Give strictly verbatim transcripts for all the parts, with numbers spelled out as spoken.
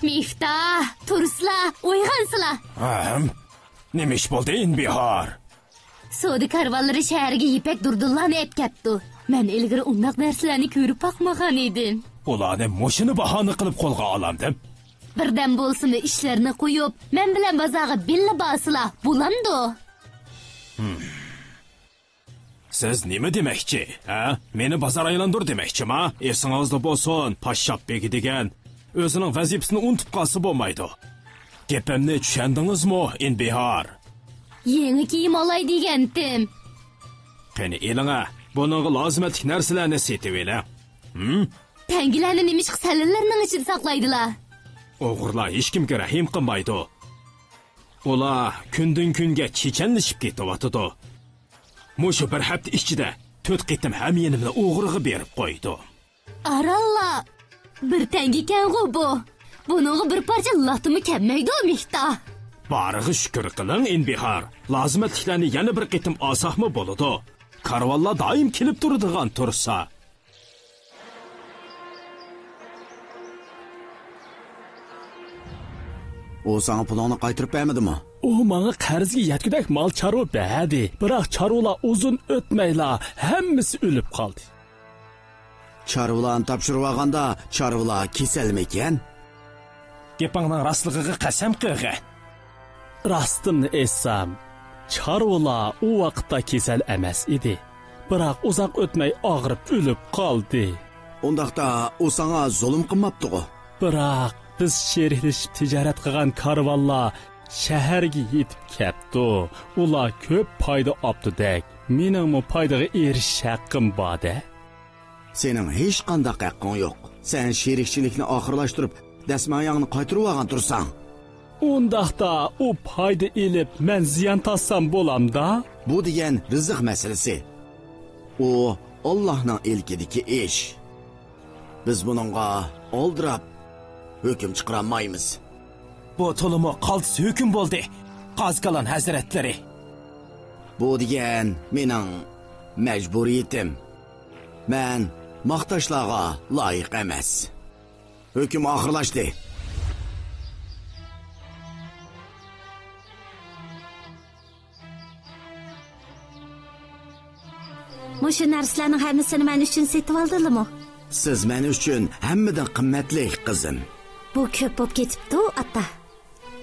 مىفتاھ، تۇرسىلا، ئويغانسىلا! ھەم؟ نېمە ئىش بولدى، ئىنبىھار؟ سودا كارۋانلىرى شەھەرگە يىپەك دۇردۇنلارنى ئەپ كەپتۇ. مەن ئىلگىرى ئۇنداق نەرسىلەرنى كۆرۈپ باقمىغان ئىدىم. ئۇلارنى مۇشۇنى باھانە قىلىپ قولغا ئالامدىم. بىردەم بولسىمۇ ئىشلىرىنى قويۇپ، مەن بىلەن بازارغا بىللە بارسىلا، بولامدۇ؟ سىز نېمە دېمەكچى، ھە؟ مېنى بازار ئايلاندۇر دېمەكچىما؟ ئېسىڭىزدە بولسۇن، پاششاپ بېگى دېگەن ئۆزىنىڭ ۋەزىپىسىنى ئۇنتۇپ قالسا بولمايدۇ. گېپىمنى چۈشەندىڭىزمۇ، ئىنبىھار؟ يېڭى كىيىم ئالاي دېگەنتىم. قېنى ئېلىڭە، بۇنىڭغا لازىمەتلىك نەرسىلەرنى سېتىۋېلىڭ. ھىم؟ تەڭگىلەرنى نېمىشقا سەللىلەرنىڭ ئىچىدە ساقلايدىلا؟ ئوغرىلار ھېچكىمگە رەھىم قىلمايدۇ. ئۇلار كۈندىن-كۈنگە چېچەنلىشىپ كېتىۋاتىدۇ. مۇشۇ بىر ھەپتە ئىچىدە تۆت قېتىم ھەميېنىمنى ئوغرىغا بېرىپ قويدۇ. ئارانلا، بىر تەڭگىكەنغۇ بۇ. بۇنىڭغا بىر پارچە لاتىمۇ كەلمەيدۇ، مىفتاھ. بارىغا شۈكۈر قىلىڭ، ئىنبىھار. لازىمەتلىكلەرنى يەنە بىر قېتىم ئالساقمۇ بولىدۇ. كارۋانلار دائىم كېلىپ تۇرىدىغان تۇرسا. ئۇ ساڭا پۇلۇڭنى قايتۇرۇپ بەرمىدىمۇ؟ ئۇ ماڭا قەرزگە يەتكۈدەك مال چارۋا بەردى. بىراق چارۋىلار ئۇزۇن ئۆتمەيلا ھەممىسى ئۆلۈپ قالدى. چارۋىلارنى تاپشۇرۇۋالغاندا، چارۋىلار كېسەلمىكەن؟ گېپىڭنىڭ راستلىقىغا قەسەم قىلغىن. راستىمنى ئېيتسام، چارۋىلار ئۇ ۋاقىتتا كېسەل ئەمەس ئىدى. بىراق ئۇزاق ئۆتمەي ئاغرىپ ئۆلۈپ قالدى. ئۇنداقتا ئۇ ساڭا زۇلۇم قىلماپتىغۇ؟ بىراق بىز شېرىكلىشىپ تىجارەت قىلغان كارۋانلار شەھەرگە يېتىپ كەپتۇ. ئۇلار كۆپ پايدا ئاپتۇدەك، مېنىڭمۇ پايدىغا ئېرىشىش ھەققىم باردە. سېنىڭ ھېچقانداق ھەققىڭ يوق. سەن شېرىكچىلىكنى ئاخىرلاشتۇرۇپ، دەسماياڭنى قايتۇرۇۋالغان تۇرساڭ. ئۇنداقتا ئۇ پايدا ئېلىپ، مەن زىيان تارتسام بولامدا؟ بۇ دېگەن رىزىق مەسىلىسى. ئۇ ئاللاھنىڭ ئىلكىدىكى ئىش. بىز بۇنىڭغا ئالدىراپ ھۆكۈم چىقىرالمايمىز. بۇ تولىمۇ قالتىس ھۆكۈم بولدى، قازكالان ھەزرەتلىرى. بۇ دېگەن مېنىڭ مەجبۇرىيىتىم. مەن ماختاشلارغا لايىق ئەمەس. ھۆكۈم ئاخىرلاشتى. مۇشۇ نەرسىلەرنىڭ ھەممىسىنى مەن ئۈچۈن سېتىۋالدىلىمۇ؟ سىز مەن ئۈچۈن ھەممىدىن قىممەتلىك، قىزىم. بۇ كۆپ بولۇپ كېتىپتۇ، ئاتا.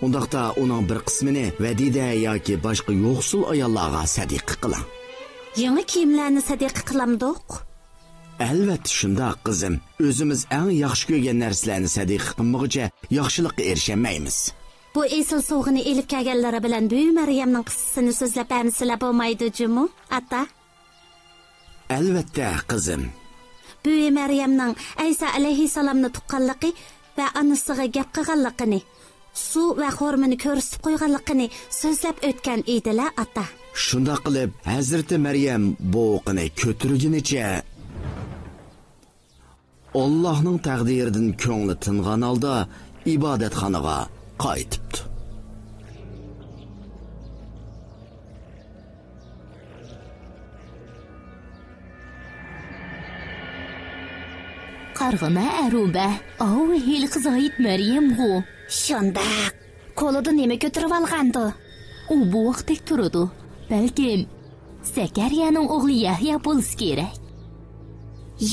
ئۇنداقتا ئۇنىڭ بىر قىسمىنى ۋەدىدە ياكى باشقا يوقسۇل ئاياللارغا سەدىقە قىلىڭ. يېڭى كىيىملەرنى سەدىقە قىلامدۇق؟ ئەلۋەتتە شۇنداق، قىزىم. ئۆزىمىز ئەڭ ياخشى كۆرگەن نەرسىلەرنى سەدىقە قىلمىغۇچە ياخشىلىققا ئېرىشەلمەيمىز. بۇ ئېسىل سوۋغىنى ئېلىپ كەلگەنلىرى بىلەن بۈۋى مەريەمنىڭ قىسسىسىنى سۆزلەپ بەرمىسىلە بولمايدۇ جۇمۇ، ئاتا؟ ئەلۋەتتە، قىزىم. بۈۋى مەريەمنىڭ ئەيسا ئەلەيھىسسالامنى تۇغقانلىقى ۋە ئانىسىغا گەپ قىلغانلىقىنى، سۇ ۋە خورمىنى كۆرسىتىپ قويغانلىقىنى سۆزلەپ ئۆتكەن ئىدىلە، ئاتا. شۇنداق قىلىپ، ھەزرىتى مەريەم بوۋىقىنى كۆتۈرگىنىچە ئاللاھنىڭ تەقدىرىدىن كۆڭلى تىنغان ھالدا ئىبادەتخانىغا قايتىپتۇ. قارىغىنا ئەرۇبە، ئاۋۇ ھېلىقى زاھىت مەريەمغۇ. شۇنداق. قولىدا نېمە كۆتۈرۈۋالغاندۇ؟ ئۇ بوۋاقتەك تۇرىدۇ. بەلكىم زەكەرىيانىڭ ئوغلى يەھيا بولسا كېرەك.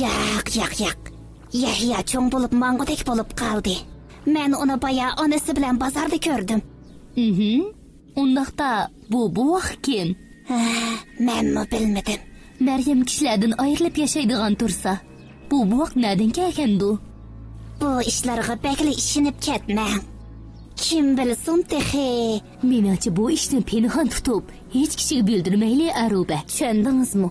ياق، ياق، ياق. يەھيا چوڭ بولۇپ ماڭغۇدەك بولۇپ قالدى. مەن ئۇنى بايا ئانىسى بىلەن بازاردا كۆردۈم. ئۇنداقتا بۇ بوۋاق كىم؟ ھە، مەنمۇ بىلمىدىم. مەريەم كىشىلەردىن ئايرىلىپ ياشايدىغان تۇرسا، بۇ بوۋاق نەدىن كەلگەندۇ؟ بۇ ئىشلارغا بەكلا ئىشىنىپ كەتمەڭ. كىم بىلسۇن تېخى. مېنىڭچە بۇ ئىشنى پىنھان تۇتۇپ، ھېچ كىشىگە بىلدۈرمەيلى، ئەرۇبە. چۈشەندىڭىزمۇ؟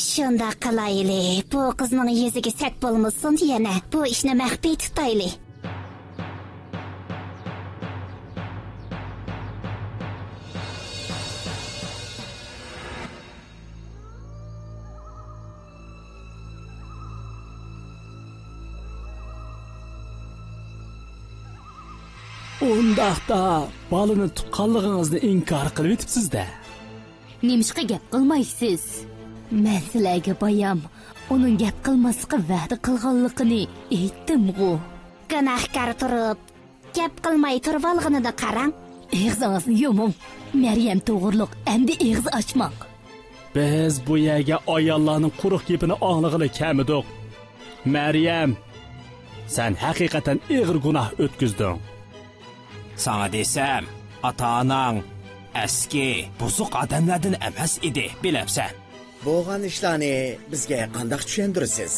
شۇنداق قىلايلى، بۇ قىزنىڭ يۈزىگە سەت بولمىسۇن يەنە، بۇ ئىشنى مەخپىي تۇتايلى. ئۇنداقتا بالىنى تۇغقانلىقىڭىزنى ئىنكار قىلىۋېتىپسىز-دە. نېمىشقا گەپ قىلمايسىز؟ مەن سىلەرگە بايام ئۇنىڭ گەپ قىلماسلىققا ۋەدە قىلغانلىقىنى ئېيتتىمغۇ؟ گۇناھكار تۇرۇپ، گەپ قىلماي تۇرۇۋالغىنىنى قاراڭ. ئېغىزىڭىزنى يۇمۇڭ. مەريەم توغرۇلۇق ئەمدى ئېغىز ئاچماڭ. بىز بۇ يەرگە ئاياللارنىڭ قۇرۇق گېپىنى ئاڭلىغىلى كەلمىدۇق. مەريەم، سەن ھەقىقەتەن ئېغىر گۇناھ ئۆتكۈزدۈڭ. ساڭا دېسەم، ئاتا-ئاناڭ ئەسكى، بۇزۇق ئادەملەردىن ئەمەس ئىدى، بىلەمسەن؟ بولغان ئىشلارنى بىزگە قانداق چۈشەندۈرىسىز؟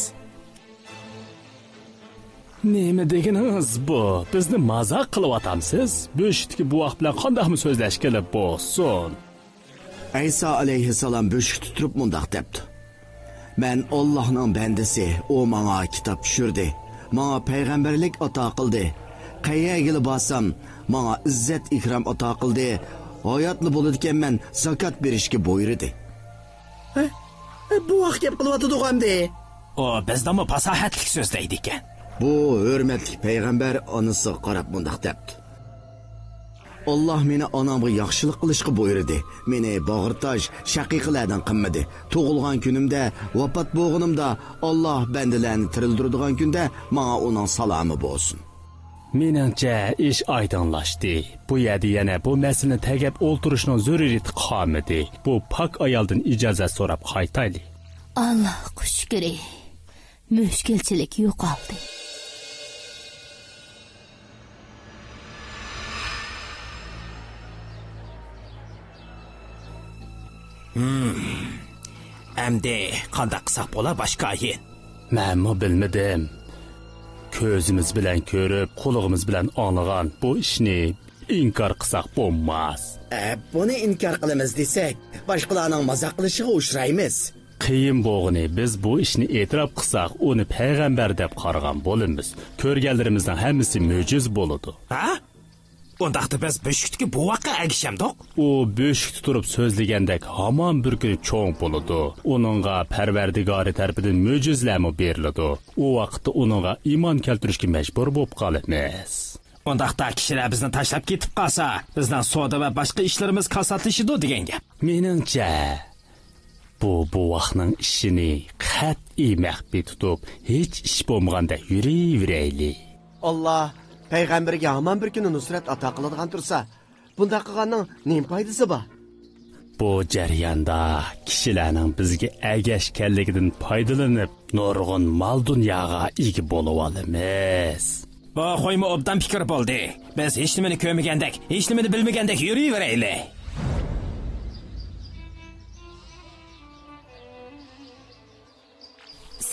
نېمە دېگىنىڭىز بۇ؟ بىزنى مازاق قىلىۋاتامسىز؟ بۆشۈكتىكى بوۋاق بىلەن قانداقمۇ سۆزلەشكىلى بولسۇن؟ ئەيسا ئەلەيھىسسالام بۆشۈكتە تۇرۇپ مۇنداق دەپتۇ: مەن ئاللاھنىڭ بەندىسى، ئۇ ماڭا كىتاب چۈشۈردى، ماڭا پەيغەمبەرلىك ئاتا قىلدى. قەيەرگىلا بارسام، ماڭا ئىززەت-ئىكرام ئاتا قىلدى، ھاياتلا بولىدىكەنمەن، زاكات بېرىشكە بۇيرۇدى. ھە؟ بوۋاق گەپ قىلىۋاتىدىغۇ ئەمدى؟ ئۇ بىزدىنمۇ پاساھەتلىك سۆزلەيدىكەن. بۇ ھۆرمەتلىك پەيغەمبەر ئانىسىغا قاراپ مۇنداق دەپتۇ: ئاللاھ مېنى ئانامغا ياخشىلىق قىلىشقا بۇيرۇدى. مېنى باغرى تاش، شەقىقىلەردىن قىلمىدى. تۇغۇلغان كۈنۈمدە، ۋاپات بولغىنىمدا، ئاللاھ بەندىلەرنى تىرىلدۈرىدىغان كۈندە ماڭا ئۇنىڭ سالامى بولسۇن. مېنىڭچە، ئىش ئايدىڭلاشتى. بۇ يەردە يەنە بۇ مەسىلىنى تەگەپ ئولتۇرۇشنىڭ زۆرۈرىيىتى قالمىدى. بۇ پاك ئايالدىن ئىجازەت سوراپ قايتايلى. ئاللاھقا شۈكرى، مۈشكۈلچىلىك يوقالدى. ھىم. ئەمدى قانداق قىلساق بولا، باش كاھىن؟ مەنمۇ بىلمىدىم. كۆزىمىز بىلەن كۆرۈپ، قۇلىقىمىز بىلەن ئاڭلىغان بۇ ئىشنى ئىنكار قىلساق بولماس. ئە، بۇنى ئىنكار قىلىمىز دېسەك، باشقىلارنىڭ مازاق قىلىشىغا ئۇچرايمىز. قىيىن بولغىنى، بىز بۇ ئىشنى ئېتىراپ قىلساق، ئۇنى پەيغەمبەر دەپ قارىغان بولىمىز. كۆرگەنلىرىمىزنىڭ ھەممىسى مۆجىزە بولىدۇ. ھە؟ ئۇنداقتا بىز بۆشۈكتىكى بوۋاققا ئەگىشەمدۇق؟ ئۇ بۆشۈكتە تۇرۇپ سۆزلىگەندەك ھامان بىر كۈنى چوڭ بولىدۇ. ئۇنىڭغا پەرۋەردىگارى تەرىپىدىن مۆجىزىلەرمۇ بېرىلىدۇ. ئۇ ۋاقىتتا ئۇنىڭغا ئىمان كەلتۈرۈشكە مەجبۇر بولۇپ قالىمىز. ئۇنداقتا كىشىلەر بىزنى تاشلاپ كېتىپ قالسا، بىزنىڭ سودا ۋە باشقا ئىشلىرىمىز كاساتلىشىدۇ دېگەن گەپ. مېنىڭچە، بۇ بوۋاقنىڭ ئىشىنى قەتئىي مەخپىي تۇتۇپ، ھېچ ئىش بولمىغاندەك يۈرۈۋېرەيلى. ئاللا پەيغەمبىرگە ھامان بىر كۈنى نۇسرەت ئاتا قىلىدىغان تۇرسا، بۇنداق قىلغاننىڭ نېمە پايدىسى بار؟ بۇ جەرياندا كىشىلەرنىڭ بىزگە ئەگەشكەنلىكىدىن پايدىلىنىپ، نۇرغۇن مال-دۇنياغا ئىگە بولۇۋالىمىز. بۇ خويمۇ ئوبدان پىكىر بولدى. بىز ھېچنېمىنى كۆرمىگەندەك، ھېچنېمىنى بىلمىگەندەك يۈرۈۋېرەيلى.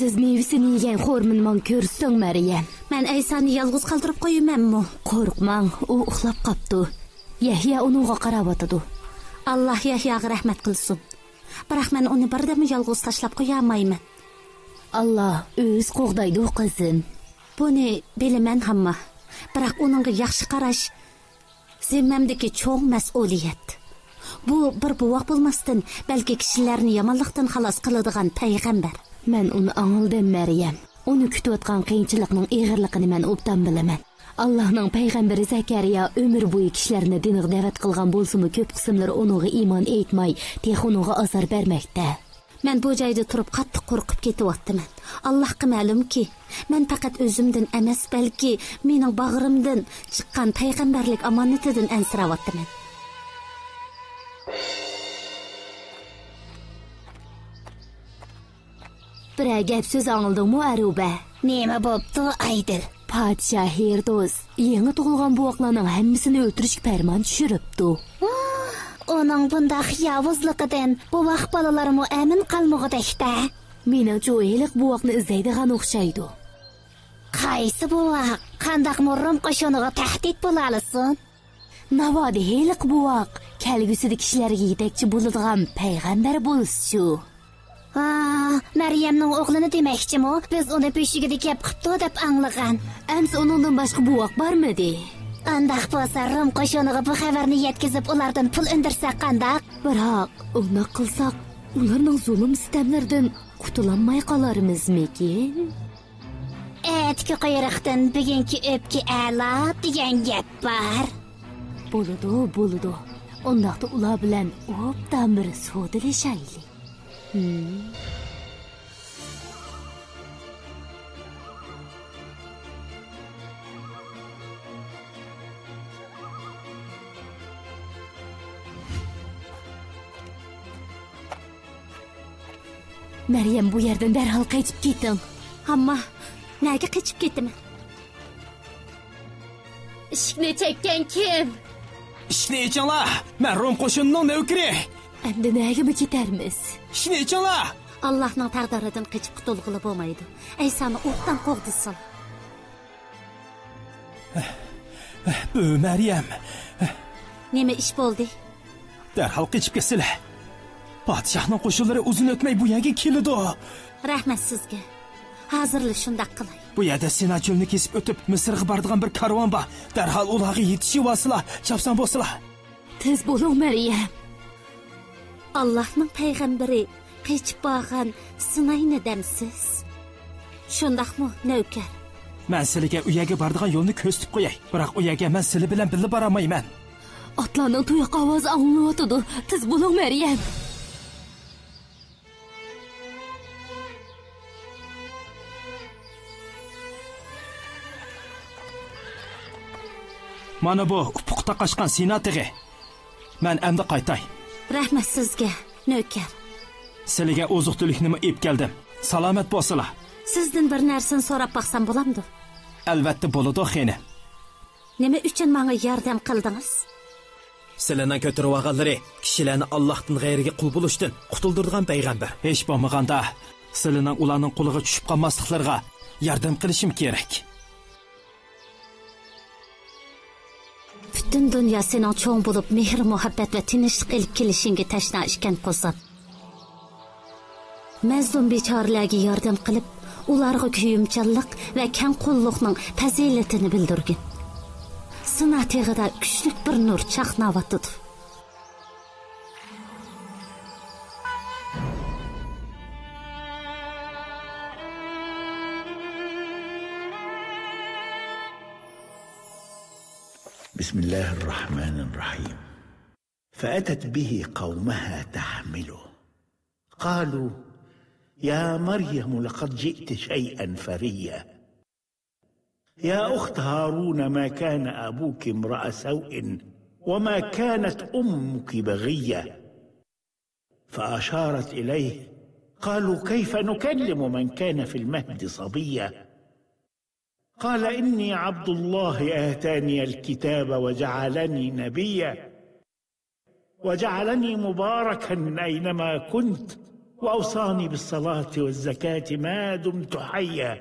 سىز مېۋىسىنى يېگەن خورمىنى ماڭا كۆرسىتىڭ، مەريەم. مەن ئەيسانى يالغۇز قالدۇرۇپ قويىمەنمۇ؟ قورقماڭ، ئۇ ئۇخلاپ قاپتۇ. يەھيا ئۇنىڭغا قاراۋاتىدۇ. ئاللا يەھياغا رەھمەت قىلسۇن. بىراق مەن ئۇنى بىردەممۇ يالغۇز تاشلاپ قويالمايمەن. ئاللا ئۆزى قوغدايدۇ، قىزىم. بۇنى بىلىمەن، ھەمما. بىراق ئۇنىڭغا ياخشى قاراش زىممەمدىكى چوڭ مەسئۇلىيەت. بۇ بىر بوۋاق بولماستىن، بەلكى كىشىلەرنى يامانلىقتىن خالاس قىلىدىغان پەيغەمبەر. مەن ئۇنى ئاڭلىدىم، مەريەم. ئۇنى كۈتۈۋاتقان قىيىنچىلىقنىڭ ئېغىرلىقىنى مەن ئوبدان بىلىمەن. ئاللاھنىڭ پەيغەمبىرى زەكەرىيا ئۆمۈر بويى كىشىلەرنى دىنىغا دەۋەت قىلغان بولسىمۇ، كۆپ قىسىملىرى ئۇنىڭغا ئىمان ئېيتماي، تېخى ئۇنىڭغا ئازار بەرمەكتە. مەن بۇ جايدا تۇرۇپ قاتتىق قورقۇپ كېتىۋاتىمەن. ئاللاھقا مەلۇمكى، مەن پەقەت ئۆزۈمدىن ئەمەس، بەلكى مېنىڭ باغرىمدىن چىققان پەيغەمبەرلىك ئامانىتىدىن ئەنسىرەۋاتىمەن. بىرەر گەپ سۆز ئاڭلىدىڭمۇ، ئەرۇبە؟ نېمە بوپتۇ، ئايدىل؟ پادىشاھ ھېرودوس يېڭى تۇغۇلغان بوۋاقلارنىڭ ھەممىسىنى ئۆلتۈرۈشكە پەرمان چۈشۈرۈپتۇ. ئۇنىڭ بۇنداق ياۋۇزلۇقىدىن بوۋاق بالىلارمۇ ئەمىن قالمىغۇدەكتە. مېنىڭچە، ئۇ ھېلىقى بوۋاقنى ئىزدەيدىغان ئوخشايدۇ. قايسى بوۋاق؟ قانداقمۇ روم قوشۇنىغا تەھدىت بولالىسۇن؟ ناۋادا ھېلىقى بوۋاق كەلگۈسىدە كىشىلەرگە يېتەكچى بولىدىغان پەيغەمبەر بولسىچۇ؟ ھا، مەريەمنىڭ ئوغلىنى دېمەكچىمۇ؟ بىز ئۇنى بۆشۈكىدە گەپ قىپتۇ دەپ ئاڭلىغان. ئەمسە ئۇنىڭدىن باشقا بوۋاق بارمىدى؟ ئانداق بولسا، روم قوشۇنىغا بۇ خەۋەرنى يەتكۈزۈپ، ئۇلاردىن پۇل ئۈندۈرسەك قانداق؟ بىراق، ئۇنداق قىلساق، ئۇلارنىڭ زۇلۇم-سىتەملىرىدىن قۇتۇلالماي قالارمىزمىكىن؟ ئەتىكى قۇيرۇقتىن بۈگۈنكى ئۆپكە ئەلا دېگەن گەپ بار. بولىدۇ، بولىدۇ. ئۇنداقتا ئۇلار بىلەن ئوبدان بىر سودىلىشايلى. ھىم. مەريەم، بۇ يەردىن دەرھال قېچىپ كېتىڭ. ئامما، نەگە قېچىپ كېتىمەن؟ ئىشىكنى چەككەن كىم؟ ئىشىكنى ئېچىڭلار! مەن روم قوشۇنىنىڭ نۆكىرى! ئەمدى نەگىمۇ كېتەرمىز؟ ئىشىكنى ئېچىڭلار! ئاللاھنىڭ تەقدىرىدىن قېچىپ قۇتۇلغىلى بولمايدۇ. ئەيسانى ئوقتان قوغدىسىلا. بۈ مەريەم! نېمە ئىش بولدى؟ دەرھال قېچىپ كەتسىلە. پادىشاھنىڭ قوشۇنلىرى ئۇزۇن ئۆتمەي بۇ يەرگە كېلىدۇ. رەھمەت سىزگە. ھازىرلا شۇنداق قىلاي. بۇ يەردە سىنا چۆلىنى كېسىپ ئۆتۈپ، مىسىرغا بارىدىغان بىر كارۋان بار. دەرھال ئۇلارغا يېتىشىۋالسىلا، چاپسان بولسىلا. تېز بولۇڭ، مەريەم. ئاللاھنىڭ پەيغەمبىرى قېچىپ بارغان سىناينى دەمسىز؟ شۇنداقمۇ، نۆكەر؟ مەن سىلىگە ئۇ يەرگە بارىدىغان يولنى كۆرسىتىپ قوياي. بىراق ئۇ يەرگە مەن سىلى بىلەن بىللە بارالمايمەن. ئاتلارنىڭ تۇيۇق ئاۋازى ئاڭلىنىۋاتىدۇ. تېز بولۇڭ، مەريەم. مانا بۇ ئۇپۇققا تاقاشقان سىنا تېغى. مەن ئەمدى قايتاي. رەھمەت سىزگە، نۆكەر. سىلىگە ئوزۇق-تۈلۈكنىمۇ ئېلىپ كەلدىم. سالامەت بولسىلا. سىزدىن بىر نەرسىنى سوراپ باقسام بولامدۇ؟ ئەلۋەتتە بولىدۇ، خېنىم. نېمە ئۈچۈن ماڭا ياردەم قىلدىڭىز؟ سىلىنىڭ كۆتۈرۈۋالغانلىرى كىشىلەرنى ئاللاھتىن غەيرىگە قۇل بولۇشتىن قۇتۇلدۇرىدىغان پەيغەمبەر. ھېچ بولمىغاندا، سىلىنىڭ ئۇلارنىڭ قولىغا چۈشۈپ قالماسلىقلىرىغا ياردەم قىلىشىم كېرەك. پۈتۈن دۇنيا سېنىڭ چوڭ بولۇپ، مېھىر-مۇھەببەت ۋە تىنچلىق ئېلىپ كېلىشىڭگە تەشنا ئىكەن، قوزام. مەزلۇم بىچارىلەرگە ياردەم قىلىپ، ئۇلارغا كۆيۈمچانلىق ۋە كەڭ قوللۇقنىڭ پەزىلىتىنى بىلدۈرگىن. سىنا تېغىدا كۈچلۈك بىر نۇر چاقناۋاتىدۇ. بسم الله الرحمن الرحيم. فأتت به قومها تحمله. قالوا: يا مريم، لقد جئت شيئا فريا. يا أخت هارون، ما كان أبوك امرأ سوء، وما كانت أمك بغية. فأشارت إليه. قالوا: كيف نكلم من كان في المهد صبيا؟ قال: إني عبد الله، آتاني الكتاب وجعلني نبيا، وجعلني مباركا أينما كنت، وأوصاني بالصلاة والزكاة ما دمت حيا،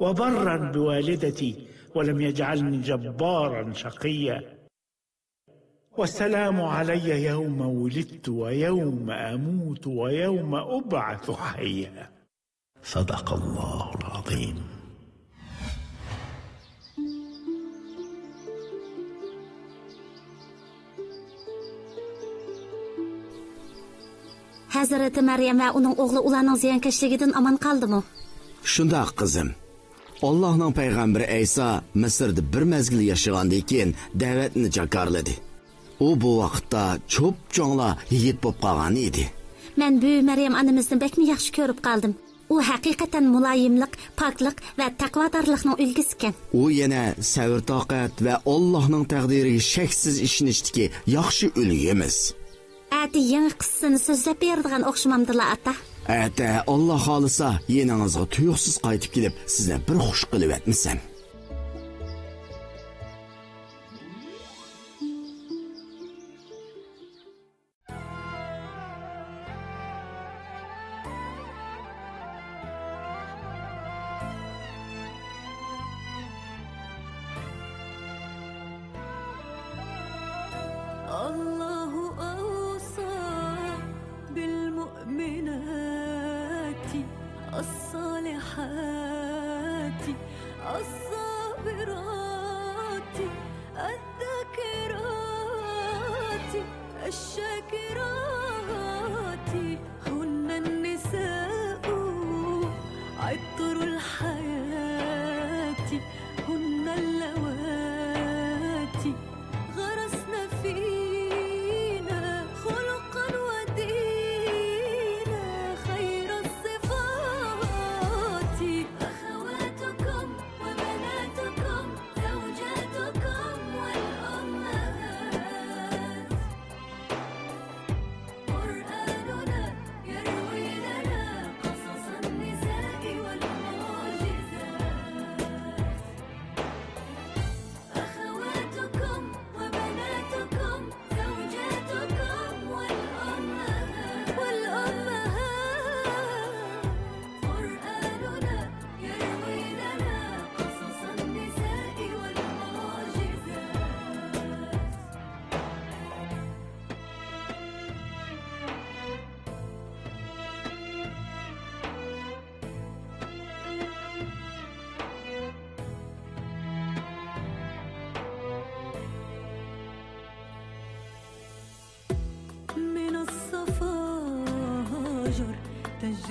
وبرا بوالدتي، ولم يجعلني جبارا شقيا، والسلام علي يوم ولدت ويوم أموت ويوم أبعث حيا. صدق الله العظيم. ھەزرىتى مەريەم ۋە ئۇنىڭ ئوغلى ئۇلارنىڭ زىيانكەشلىكىدىن ئامان قالدىمۇ؟ شۇنداق، قىزىم. ئاللاھنىڭ پەيغەمبىرى ئەيسا مىسىردا بىر مەزگىل ياشىغاندىن كېيىن دەۋەتنى جاكارلىدى. ئۇ بۇ ۋاقىتتا چوپچوڭلا يىگىت بولۇپ قالغان ئىدى. مەن بۈۋى مەريەم ئانىمىزنى بەكمۇ ياخشى كۆرۈپ قالدىم. ئۇ ھەقىقەتەن مۇلايىملىق، پاكلىق ۋە تەقۋادارلىقنىڭ ئۈلگىسىكەن. ئۇ يەنە سەۋر-تاقەت ۋە ئاللاھنىڭ تەقدىرىگە شەكسىز ئىشىنىشتىكى ياخشى ئۈلگىمىز. ئەتە يېڭى قىسسىنى سۆزلەپ بېرىدىغان ئوخشىمامدىلا، ئاتا؟ ئەتە، ئاللا خالىسا، يېنىڭىزغا تۇيۇقسىز قايتىپ كېلىپ، سىزنى بىر خۇش قىلىۋەتمىسەم. الله أوصى بالمؤمنات الصالحات الصابرات الذاكرات الشاكرات هن النساء عطر الحياة، هن اللواتي غرسن فينا خلقا ودينا خير الصفات. أخواتكم وبناتكم زوجاتكم وال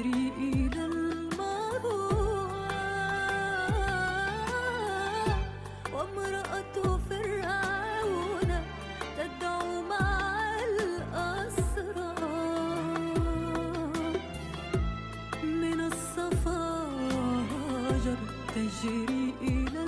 إلى المروة، وامرأة فرعون تدعو مع الأسرى، من الصفا هاجر تجري إلى